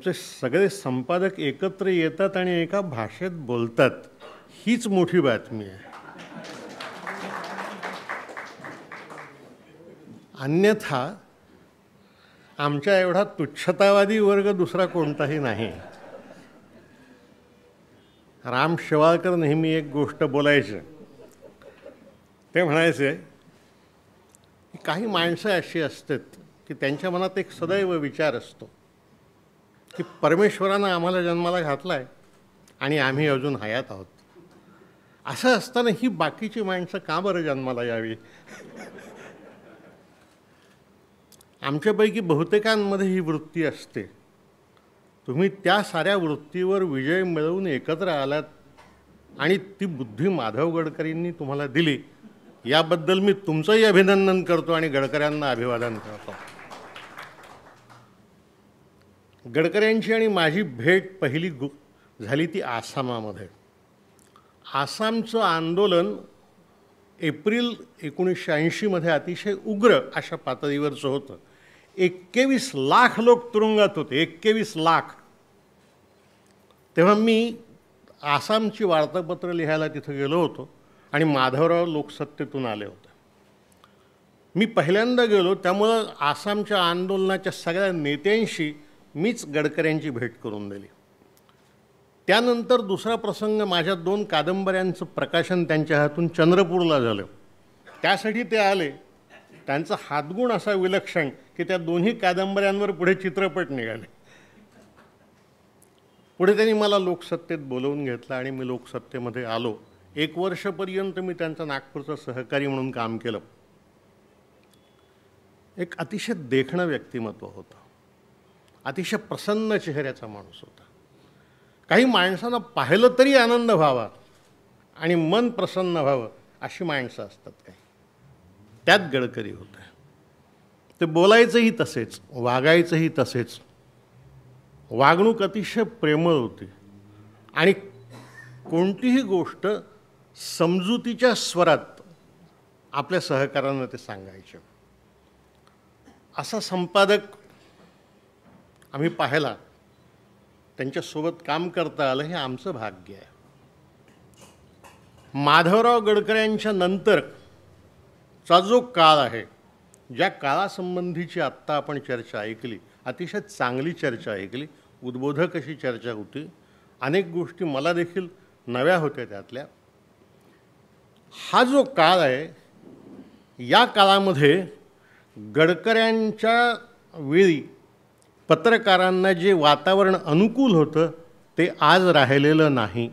तुमचे सगळे संपादक एकत्र येतात आणि एका भाषेत बोलतात, हीच मोठी बातमी आहे. अन्यथा आमच्या एवढा तुच्छतावादी वर्ग दुसरा कोणताही नाही. राम शेवाळकर नेहमी एक गोष्ट बोलायचे, ते म्हणायचे की काही माणसं अशी असतात की त्यांच्या मनात एक सदैव विचार असतो की परमेश्वरानं आम्हाला जन्माला घातला आहे आणि आम्ही अजून हयात आहोत. असं असताना ही बाकीची माणसं का बरं जन्माला यावी? आमच्यापैकी बहुतेकांमध्ये ही वृत्ती असते. तुम्ही त्या साऱ्या वृत्तीवर विजय मिळवून एकत्र आलात आणि ती बुद्धी माधव गडकरींनी तुम्हाला दिली, याबद्दल मी तुमचंही अभिनंदन करतो आणि गडकऱ्यांना अभिवादन करतो. गडकऱ्यांची आणि माझी भेट पहिली झाली ती आसामामध्ये. आसामचं आंदोलन एप्रिल 1980मध्ये अतिशय उग्र अशा पातळीवरचं होतं. 21 लाख लोक तुरुंगात होते, 21 लाख. तेव्हा मी आसामची वार्तापत्र लिहायला तिथं गेलो होतो आणि माधवराव लोकसत्तेतून आले होते. मी पहिल्यांदा गेलो, त्यामुळं आसामच्या आंदोलनाच्या सगळ्या नेत्यांशी मीच गडकऱ्यांची भेट करून दिली. त्यानंतर दुसरा प्रसंग, माझ्या 2 कादंबऱ्यांचं प्रकाशन त्यांच्या हातून चंद्रपूरला झालं, त्यासाठी ते आले. त्यांचा हातगुण असा विलक्षण की त्या दोन्ही कादंबऱ्यांवर पुढे चित्रपट निघाले. पुढे त्यांनी मला लोकसत्तेत बोलवून घेतलं आणि मी लोकसत्तेमध्ये आलो. 1 वर्षपर्यंत मी त्यांचा नागपूरचा सहकारी म्हणून काम केलं. एक अतिशय देखणं व्यक्तिमत्व होतं, अतिशय प्रसन्न चेहऱ्याचा माणूस होता. काही माणसांना पाहिलं तरी आनंद व्हावा आणि मन प्रसन्न व्हावं अशी माणसं असतात काही, त्यात गडकरी होते. ते बोलायचंही तसेच, वागायचंही तसेच. वागणूक अतिशय प्रेमळ होती आणि कोणतीही गोष्ट समजुतीच्या स्वरात आपल्या सहकारांना ते सांगायचे. असा संपादक आम्ही पाहिला, त्यांच्यासोबत काम करता आलं हे आमचं भाग्य आहे. माधवराव गडकऱ्यांच्या नंतरचा जो काळ आहे, ज्या काळासंबंधीची आत्ता आपण चर्चा ऐकली, अतिशय चांगली चर्चा ऐकली, उद्बोधक अशी चर्चा होती. अनेक गोष्टी मला देखील नव्या होत्या त्यातल्या. हा जो काळ आहे, या काळामध्ये गडकऱ्यांच्या वेळी पत्रकारांना जे वातावरण अनुकूल होतं ते आज राहिलेलं नाही,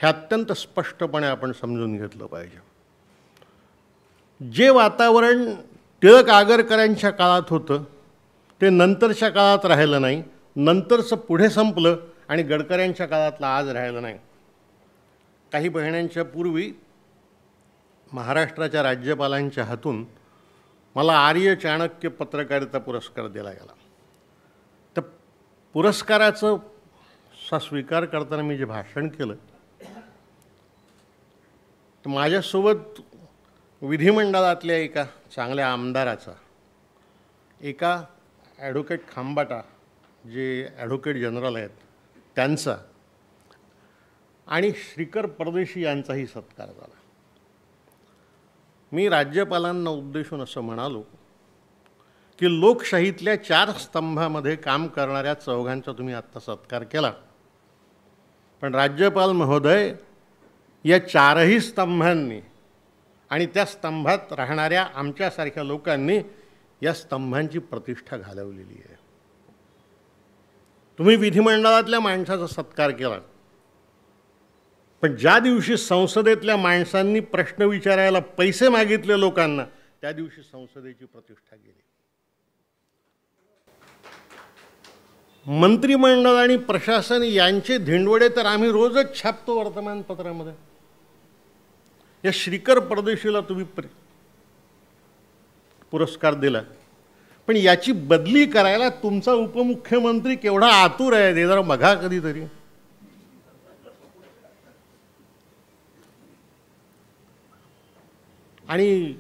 हे अत्यंत स्पष्टपणे आपण समजून घेतलं पाहिजे. जे वातावरण टिळक आगरकरांच्या काळात होतं ते नंतरच्या काळात राहिलं नाही, नंतरचं पुढे संपलं आणि गडकऱ्यांच्या काळातलं आज राहिलं नाही. काही महिन्यांच्या पूर्वी महाराष्ट्राच्या राज्यपालांच्या हातून मला आर्य चाणक्य पत्रकारिता पुरस्कार दिला गेला. तर पुरस्काराचं स्वीकार करताना मी जे भाषण केलं, तर माझ्यासोबत विधिमंडळातल्या एका चांगल्या आमदाराचा, एका ॲडव्होकेट खांबाटा जे ॲडव्होकेट जनरल आहेत त्यांचा आणि श्रीकर परदेशी यांचाही सत्कार झाला. मी राज्यपालांना उद्देशून असं म्हणालो की लोकशाहीतल्या 4 स्तंभामध्ये काम करणाऱ्या चौघांचा तुम्ही आत्ता सत्कार केला, पण राज्यपाल महोदय, या 4ही स्तंभांनी आणि त्या स्तंभात राहणाऱ्या आमच्यासारख्या लोकांनी या स्तंभांची प्रतिष्ठा घालवलेली आहे. तुम्ही विधिमंडळातल्या माणसाचा सत्कार केला, पण ज्या दिवशी संसदेतल्या माणसांनी प्रश्न विचारायला पैसे मागितले लोकांना, त्या दिवशी संसदेची प्रतिष्ठा गेली. मंत्रिमंडळ आणि प्रशासन यांचे धिंडवडे तर आम्ही रोजच छापतो वर्तमानपत्रामध्ये. या श्रीकर परदेशीला तुम्ही पुरस्कार दिला, पण याची बदली करायला तुमचा उपमुख्यमंत्री केवढा आतुर आहे ते जरा बघा कधीतरी. आणि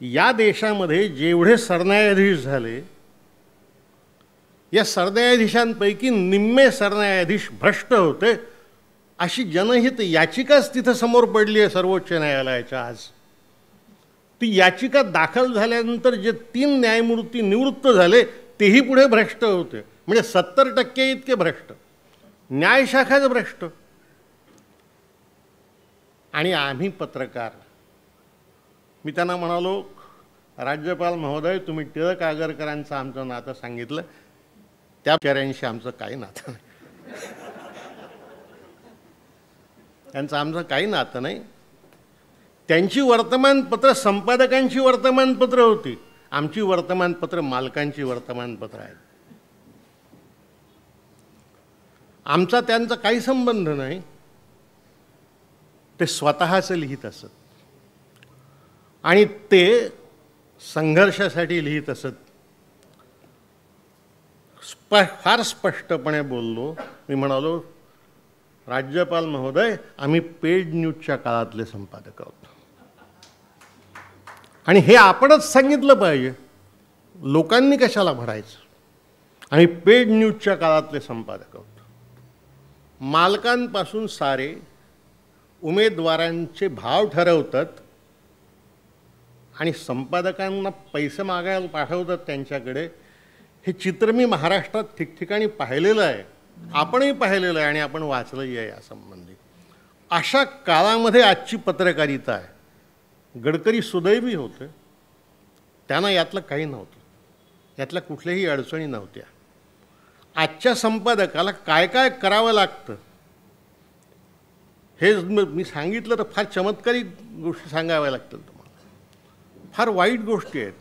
या देशामध्ये जेवढे सरन्यायाधीश झाले या सरन्यायाधीशांपैकी निम्मे सरन्यायाधीश भ्रष्ट होते अशी जनहित याचिकाच तिथं समोर पडली आहे सर्वोच्च न्यायालयाच्या. आज ती याचिका दाखल झाल्यानंतर जे 3 न्यायमूर्ती निवृत्त झाले तेही पुढे भ्रष्ट होते, म्हणजे 70% इतके भ्रष्ट, न्यायशाखाच भ्रष्ट. आणि आम्ही पत्रकार, मी त्यांना म्हणालो राज्यपाल महोदय तुम्ही टिळक आगरकरांचं आमचं नातं सांगितलं, त्या बिचाऱ्यांशी आमचं काही नातं नाही, त्यांचं आमचं काही नातं नाही. त्यांची वर्तमानपत्र संपादकांची वर्तमानपत्र होती, आमची वर्तमानपत्र मालकांची वर्तमानपत्र आहेत. आमचा त्यांचा काही संबंध नाही. ते स्वतःचं लिहित असत आणि ते संघर्षासाठी लिहित असत. फार स्पष्टपणे बोललो मी, म्हणालो राज्यपाल महोदय आम्ही पेड न्यूजच्या काळातले संपादक आहोत आणि हे आपणच सांगितलं पाहिजे, लोकांनी कशाला भरायचं. आम्ही पेड न्यूजच्या काळातले संपादक आहोत. मालकांपासून सारे उमेदवारांचे भाव ठरवतात आणि संपादकांना पैसे मागायला पाठवतात त्यांच्याकडे. हे चित्र मी महाराष्ट्रात ठिकठिकाणी पाहिलेलं आहे, आपणही पाहिलेलं आहे आणि आपण वाचलंही आहे यासंबंधी. अशा काळामध्ये आजची पत्रकारिता आहे. गडकरी सुदैवी होते, त्यांना यातलं काही नव्हतं, यातल्या कुठल्याही अडचणी नव्हत्या. आजच्या संपादकाला काय काय करावं लागतं हे मी सांगितलं तर फार चमत्कारिक गोष्टी सांगाव्या लागतील तुम्हाला, फार वाईट गोष्टी आहेत.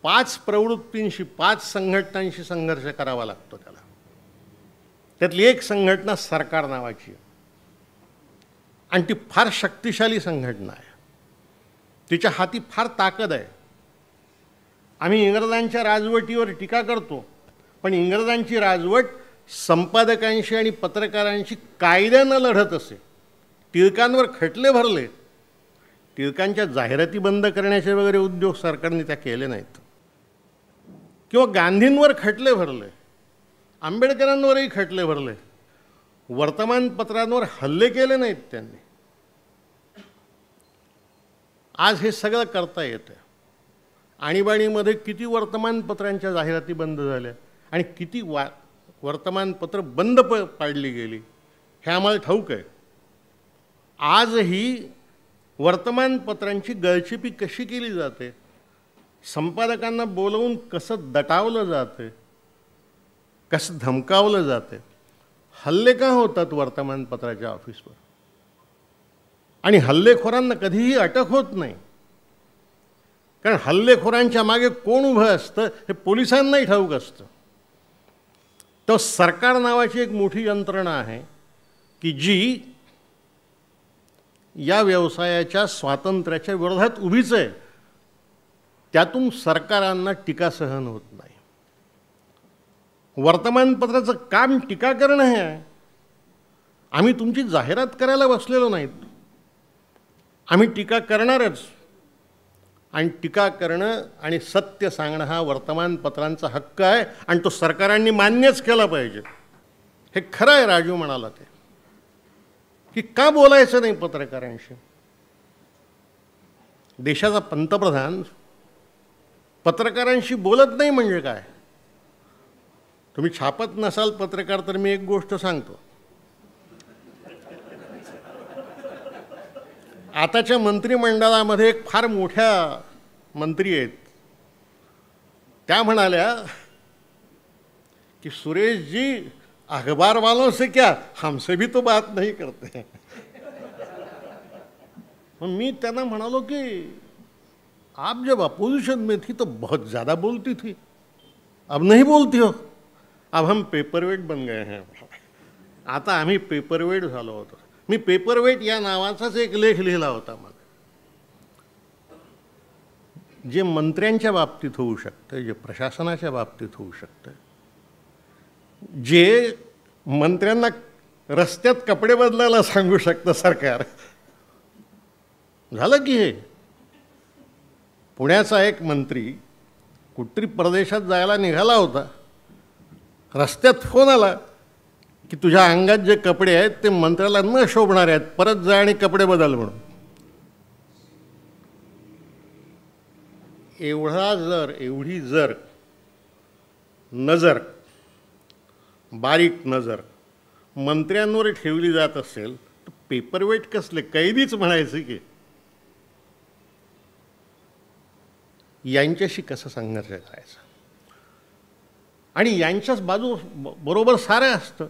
5 प्रवृत्तींशी, 5 संघटनांशी संघर्ष करावा लागतो त्याला. त्यातली एक संघटना सरकार नावाची आहे आणि ती फार शक्तिशाली संघटना आहे, तिच्या हाती फार ताकद आहे. आम्ही इंग्रजांच्या राजवटीवर टीका करतो, पण इंग्रजांची राजवट संपादकांशी आणि पत्रकारांशी कायद्यानं लढत असे. टिळकांवर खटले भरले, टिळकांच्या जाहिराती बंद करण्याचे वगैरे उद्योग सरकारने त्या केले नाहीत, किंवा गांधींवर खटले भरले, आंबेडकरांवरही खटले भरले, वर्तमानपत्रांवर हल्ले केले नाहीत त्यांनी. आज हे सगळं करता येतं. आणीबाणीमध्ये किती वर्तमानपत्रांच्या जाहिराती बंद झाल्या आणि किती वर्तमानपत्र बंद पाडली गेली हे आम्हाला ठाऊक आहे. आजही वर्तमानपत्रांची गळचिपी कशी केली जाते, संपादकांना बोलवून कसं दटावलं जाते, कसं धमकावलं जाते, हल्ले का होतात वर्तमानपत्राच्या ऑफिसवर, आणि हल्लेखोरांना कधीही अटक होत नाही, कारण हल्लेखोरांच्या मागे कोण उभं असतं हे पोलिसांनाही ठाऊक असतं. तर सरकार नावाची एक मोठी यंत्रणा आहे की जी या व्यवसायाच्या स्वातंत्र्याच्या विरोधात उभीच आहे, त्यातून सरकारांना टीका सहन होत नाही. वर्तमानपत्राचं काम टीका करणं हे आहे. आम्ही तुमची जाहिरात करायला बसलेलो नाहीत, आम्ही टीका करणारच. आणि टीका करणं आणि सत्य सांगणं हा वर्तमानपत्रांचा हक्क आहे आणि तो सरकारांनी मान्यच केला पाहिजे. हे खरं आहे राजू म्हणाला ते, की का बोलायचं नाही पत्रकारांशी. देशाचा पंतप्रधान पत्रकारांशी बोलत नाही म्हणजे काय? तुम्ही छापत नसाल पत्रकार तर मी एक गोष्ट सांगतो, आताच्या मंत्रिमंडळामध्ये एक फार मोठ्या मंत्री आहेत, त्या म्हणाल्या की सुरेश जी अखबार वालों से क्या हमसे भी तो बात नहीं करते. मग मी त्यांना म्हणालो की आप जब अपोजिशन में थी तो बहुत ज़्यादा बोलती थी, अब नहीं बोलती हो, अब हम पेपरवेट बन गए हैं. आता आम्ही पेपरवेट झालो होतो. मी पेपरवेट या नावाचाच एक लेख लिहिला होता. मला जे मंत्र्यांच्या बाबतीत होऊ शकतं, जे प्रशासनाच्या बाबतीत होऊ शकतं, जे मंत्र्यांना रस्त्यात कपडे बदलायला सांगू शकतं सरकार, झालं की हे पुण्याचा एक मंत्री कुठतरी परदेशात जायला निघाला होता, रस्त्यात फोन आला की तुझ्या अंगात जे कपडे आहेत ते मंत्र्याला न शोभणारे आहेत, परत जा आणि कपडे बदल म्हणून. एवढी जर नजर, बारीक नजर मंत्र्यांवर ठेवली जात असेल तर पेपरवेट कसले, कैदीच म्हणायचे की. यांच्याशी कसं संघर्ष करायचा? आणि यांच्याच बाजू बरोबर सारं असतं.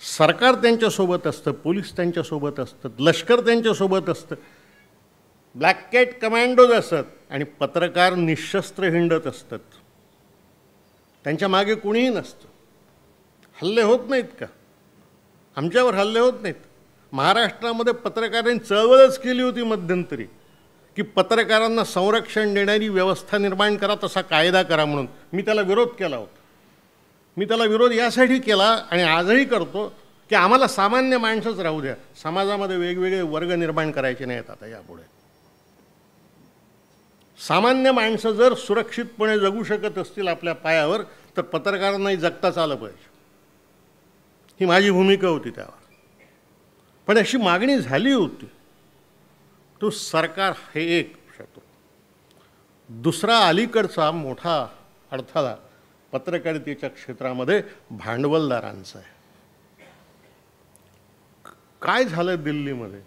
सरकार त्यांच्यासोबत असतं, पोलीस त्यांच्यासोबत असतात, लष्कर त्यांच्यासोबत असतं, ब्लॅक कॅट कमांडोज असतात आणि पत्रकार निशस्त्र हिंडत असतात. त्यांच्या मागे कुणीही नसतं. हल्ले होत नाहीत का? आमच्यावर हल्ले होत नाहीत? महाराष्ट्रामध्ये पत्रकारांनी चळवळच केली होती मध्यंतरी की पत्रकारांना संरक्षण देणारी व्यवस्था निर्माण करा, तसा कायदा करा म्हणून. मी त्याला विरोध केला होता. मी त्याला विरोध यासाठी केला आणि आजही करतो की आम्हाला सामान्य माणसंच राहू द्या, समाजामध्ये वेगवेगळे वर्ग निर्माण करायचे नाहीत आता यापुढे. सामान्य माणसं जर सुरक्षितपणे जगू शकत असतील आपल्या पायावर तर पत्रकारांनाही जगताच आलं पाहिजे, ही माझी भूमिका होती त्यावर. पण अशी मागणी झाली होती. तो सरकार हे एक शत्रू. दुसरा अलीकडचा मोठा अडथळा पत्रकारितेच्या क्षेत्रामध्ये भांडवलदारांचा आहे. काय झालं दिल्लीमध्ये?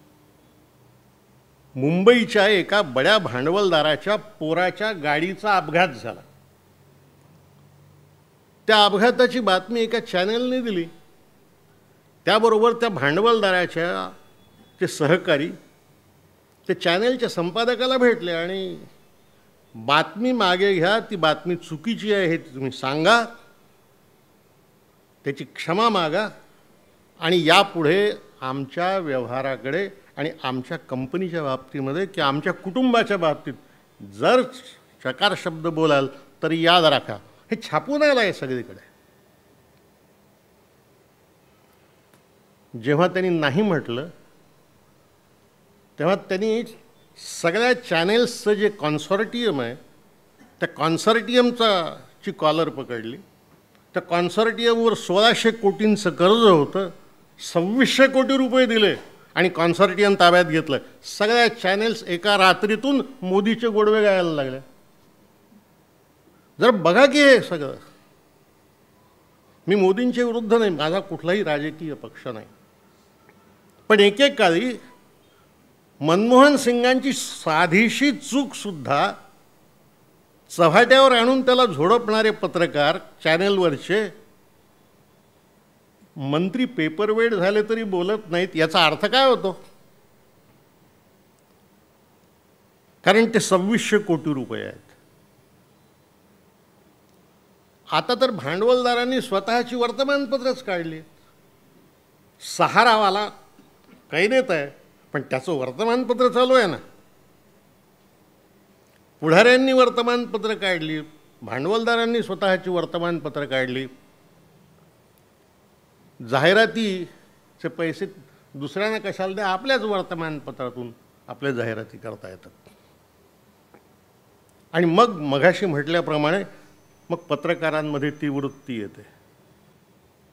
मुंबईच्या एका बड्या भांडवलदाराच्या पोराच्या गाडीचा अपघात झाला. त्या अपघाताची बातमी एका चॅनलने दिली. त्याबरोबर त्या भांडवलदाराच्या ते सहकारी ते चॅनलच्या संपादकाला भेटले आणि बातमी मागे घ्या, ती बातमी चुकीची आहे हे तुम्ही सांगा, त्याची क्षमा मागा आणि यापुढे आमच्या व्यवहाराकडे आणि आमच्या कंपनीच्या बाबतीमध्ये किंवा आमच्या कुटुंबाच्या बाबतीत जर चकार शब्द बोलाल तर याद राखा. हे छापून आलं आहे सगळीकडे. जेव्हा त्यांनी नाही म्हटलं तेव्हा त्यांनी सगळ्या चॅनेल्सचं जे कॉन्सॉर्टियम आहे त्या कॉन्सॉर्टियमची कॉलर पकडली. त्या कॉन्सॉर्टियमवर 1600 कोटींचं कर्ज होतं, 2600 कोटी रुपये दिले आणि कॉन्सॉर्टियम ताब्यात घेतलं. सगळ्या चॅनेल्स एका रात्रीतून मोदीचे गोडवे गायला लागले. जर बघा की हे सगळं, मी मोदींच्या विरुद्ध नाही, माझा कुठलाही राजकीय पक्ष नाही, पण एकेकाळी मनमोहन सिंगांची साधीशी चूकसुद्धा चव्हाट्यावर आणून त्याला झोडपणारे पत्रकार चॅनेलवरचे मंत्री पेपरवेट झाले तरी बोलत नाहीत, याचा अर्थ काय होतो? कारण ते 2600 कोटी रुपये आहेत. आता तर भांडवलदारांनी स्वतःची वर्तमानपत्रच काढली. सहारावाला काही देत आहे पण त्याचं वर्तमानपत्र चालू आहे ना. पुढाऱ्यांनी वर्तमानपत्र काढली, भांडवलदारांनी स्वतःची वर्तमानपत्र काढली. जाहिरातीचे पैसे दुसऱ्यांना कशाला द्या, आपल्याच वर्तमानपत्रातून आपल्या जाहिराती करता येतात. आणि मग मघाशी म्हटल्याप्रमाणे मग पत्रकारांमध्ये ती वृत्ती येते.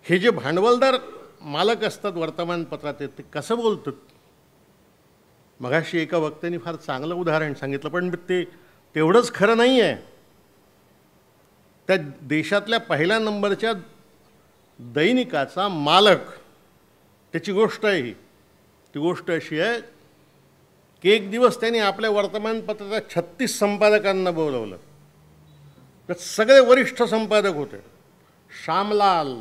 हे जे भांडवलदार मालक असतात वर्तमानपत्रात ते कसं बोलतात? मघाशी एका वक्त्याने फार चांगलं उदाहरण सांगितलं, पण ते तेवढंच खरं नाही आहे. त्या देशातल्या पहिल्या नंबरच्या दैनिकाचा मालक, त्याची गोष्ट आहे ही. ती गोष्ट अशी आहे की एक दिवस त्यांनी आपल्या वर्तमानपत्राच्या 36 संपादकांना बोलवलं. तर सगळे वरिष्ठ संपादक होते, श्यामलाल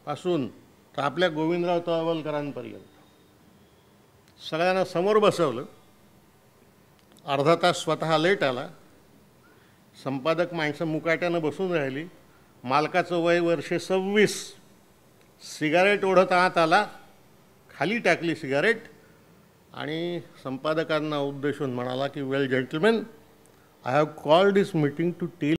पासून तर आपल्या गोविंदराव तळवलकरांपर्यंत सगळ्यांना समोर बसवलं. अर्धा तास स्वतः लेट आला. संपादक माणसं मुकाट्यानं बसून राहिली. मालकाचं वय वर्षे 26, सिगारेट ओढत आत आला, खाली टाकली सिगारेट आणि संपादकांना उद्देशून म्हणाला की well gentlemen, I have called this meeting to tell